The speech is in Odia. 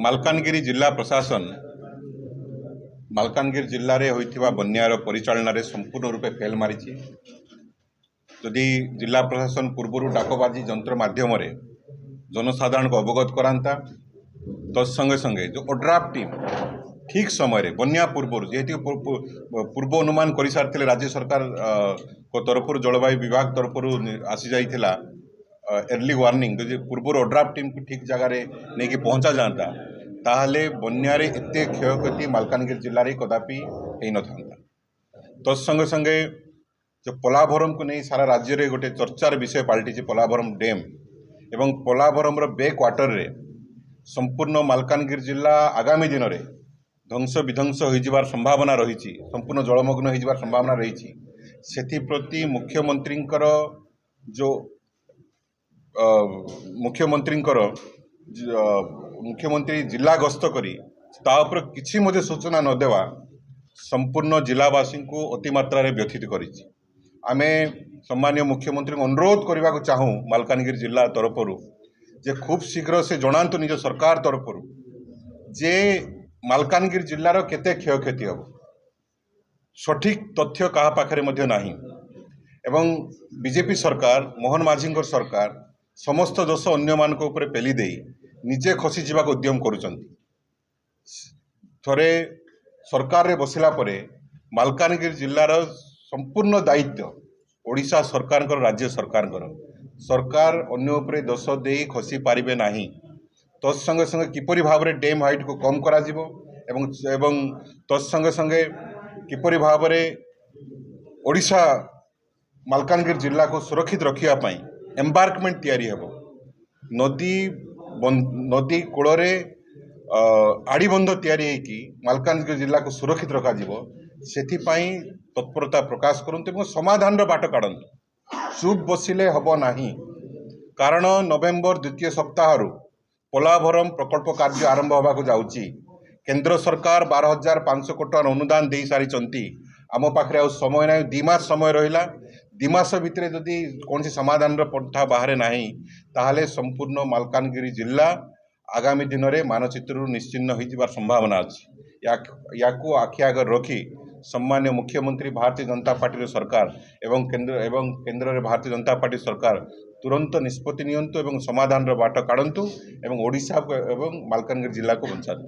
ମାଲକାନଗିରି ଜିଲ୍ଲା ପ୍ରଶାସନ ମାଲକାନଗିରି ଜିଲ୍ଲାରେ ହୋଇଥିବା ବନ୍ୟାର ପରିଚାଳନାରେ ସମ୍ପୂର୍ଣ୍ଣ ରୂପେ ଫେଲ୍ ମାରିଛି। ଯଦି ଜିଲ୍ଲା ପ୍ରଶାସନ ପୂର୍ବରୁ ଡାକବାଜି ଯନ୍ତ୍ର ମାଧ୍ୟମରେ ଜନସାଧାରଣଙ୍କୁ ଅବଗତ କରାନ୍ତା, ତତ୍ସଙ୍ଗେ ସଙ୍ଗେ ଯେଉଁ ଓଡ୍ରାଫ୍ ଟିମ୍ ଠିକ୍ ସମୟରେ ବନ୍ୟା ପୂର୍ବରୁ, ଯେହେତୁ ପୂର୍ବ ଅନୁମାନ କରିସାରିଥିଲେ, ରାଜ୍ୟ ସରକାରଙ୍କ ତରଫରୁ, ଜଳବାୟୁ ବିଭାଗ ତରଫରୁ ଆସିଯାଇଥିଲା ଏର୍ଲି ୱାର୍ଣ୍ଣିଂ, ଯଦି ପୂର୍ବରୁ ଓଡ୍ରାଫ୍ ଟିମ୍କୁ ଠିକ୍ ଜାଗାରେ ନେଇକି ପହଞ୍ଚା ଯାଆନ୍ତା, ତାହେଲେ ବନ୍ୟାରେ ଏତେ କ୍ଷୟକ୍ଷତି ମାଲକାନଗିରି ଜିଲ୍ଲାରେ କଦାପି ହେଇନଥାନ୍ତା। ତତ୍ସଙ୍ଗେ ସଙ୍ଗେ ଯେଉଁ ପୋଲାଭରମକୁ ନେଇ ସାରା ରାଜ୍ୟରେ ଗୋଟେ ଚର୍ଚ୍ଚାର ବିଷୟ ପାଲଟିଛି ପୋଲାଭରମ ଡ୍ୟାମ୍ ଏବଂ ପୋଲାଭରମର ବେକ୍ ୱାଟରରେ ସମ୍ପୂର୍ଣ୍ଣ ମାଲକାନଗିରି ଜିଲ୍ଲା ଆଗାମୀ ଦିନରେ ଧ୍ୱଂସ ବିଧ୍ୱଂସ ହୋଇଯିବାର ସମ୍ଭାବନା ରହିଛି, ସମ୍ପୂର୍ଣ୍ଣ ଜଳମଗ୍ନ ହୋଇଯିବାର ସମ୍ଭାବନା ରହିଛି। ସେଥିପ୍ରତି ମୁଖ୍ୟମନ୍ତ୍ରୀଙ୍କର ମୁଖ୍ୟମନ୍ତ୍ରୀ ଜିଲ୍ଲା ଗସ୍ତ କରି ତା ଉପରେ କିଛି ମଧ୍ୟ ସୂଚନା ନ ଦେବା ସମ୍ପୂର୍ଣ୍ଣ ଜିଲ୍ଲାବାସୀଙ୍କୁ ଅତିମାତ୍ରାରେ ବ୍ୟଥିତ କରିଛି। ଆମେ ସମ୍ମାନୀୟ ମୁଖ୍ୟମନ୍ତ୍ରୀଙ୍କୁ ଅନୁରୋଧ କରିବାକୁ ଚାହୁଁ ମାଲକାନଗିରି ଜିଲ୍ଲା ତରଫରୁ ଯେ ଖୁବ୍ ଶୀଘ୍ର ସେ ଜଣାନ୍ତୁ ନିଜ ସରକାର ତରଫରୁ ଯେ ମାଲକାନଗିରି ଜିଲ୍ଲାର କେତେ କ୍ଷୟକ୍ଷତି ହେବ। ସଠିକ୍ ତଥ୍ୟ କାହା ପାଖରେ ମଧ୍ୟ ନାହିଁ ଏବଂ ବିଜେପି ସରକାର, ମୋହନ ମାଝୀଙ୍କ ସରକାର ସମସ୍ତ ଦୋଷ ଅନ୍ୟମାନଙ୍କ ଉପରେ ପେଲି ଦେଇ ନିଜେ ଖସିଯିବାକୁ ଉଦ୍ୟମ କରୁଛନ୍ତି। ଥରେ ସରକାରରେ ବସିଲା ପରେ ମାଲକାନଗିରି ଜିଲ୍ଲାର ସମ୍ପୂର୍ଣ୍ଣ ଦାୟିତ୍ୱ ଓଡ଼ିଶା ସରକାରଙ୍କର, ରାଜ୍ୟ ସରକାରଙ୍କର। ସରକାର ଅନ୍ୟ ଉପରେ ଦୋଷ ଦେଇ ଖସି ପାରିବେ ନାହିଁ। ତତ୍ସଙ୍ଗେ ସଙ୍ଗେ କିପରି ଭାବରେ ଡ୍ୟାମ୍ ହାଇଟ୍କୁ କମ୍ କରାଯିବ ଏବଂ ତତ୍ସଙ୍ଗେ ସଙ୍ଗେ କିପରି ଭାବରେ ଓଡ଼ିଶା ମାଲକାନଗିରି ଜିଲ୍ଲାକୁ ସୁରକ୍ଷିତ ରଖିବା ପାଇଁ ଏମ୍ବାର୍କମେଣ୍ଟ ତିଆରି ହେବ, ନଦୀ କୂଳରେ ଆଡ଼ିବନ୍ଧ ତିଆରି ହେଇକି ମାଲକାନଗିରି ଜିଲ୍ଲାକୁ ସୁରକ୍ଷିତ ରଖାଯିବ, ସେଥିପାଇଁ ତତ୍ପରତା ପ୍ରକାଶ କରନ୍ତୁ ଏବଂ ସମାଧାନର ବାଟ କାଢ଼ନ୍ତୁ। ଚୁପ୍ ବସିଲେ ହେବ ନାହିଁ, କାରଣ ନଭେମ୍ବର ଦ୍ୱିତୀୟ ସପ୍ତାହରୁ ପୋଲାଭରମ ପ୍ରକଳ୍ପ କାର୍ଯ୍ୟ ଆରମ୍ଭ ହେବାକୁ ଯାଉଛି। କେନ୍ଦ୍ର ସରକାର 12,500 କୋଟି ଟଙ୍କାର ଅନୁଦାନ ଦେଇସାରିଛନ୍ତି। ଆମ ପାଖରେ ଆଉ ସମୟ ନାହିଁ। 2 ମାସ ସମୟ ରହିଲା। 2 ମାସ ଭିତରେ ଯଦି କୌଣସି ସମାଧାନର ପନ୍ଥା ବାହାରେ ନାହିଁ, ତାହେଲେ ସମ୍ପୂର୍ଣ୍ଣ ମାଲକାନଗିରି ଜିଲ୍ଲା ଆଗାମୀ ଦିନରେ ମାନଚିତ୍ରରୁ ନିଶ୍ଚିହ୍ନ ହୋଇଯିବାର ସମ୍ଭାବନା ଅଛି। ୟାକୁ ଆଖି ଆଗରେ ରଖି ସମ୍ମାନୀୟ ମୁଖ୍ୟମନ୍ତ୍ରୀ, ଭାରତୀୟ ଜନତା ପାର୍ଟିର ସରକାର ଏବଂ କେନ୍ଦ୍ରରେ ଭାରତୀୟ ଜନତା ପାର୍ଟି ସରକାର ତୁରନ୍ତ ନିଷ୍ପତ୍ତି ନିଅନ୍ତୁ ଏବଂ ସମାଧାନର ବାଟ କାଢ଼ନ୍ତୁ ଏବଂ ଓଡ଼ିଶା ଏବଂ ମାଲକାନଗିରି ଜିଲ୍ଲାକୁ ବଞ୍ଚାନ୍ତୁ।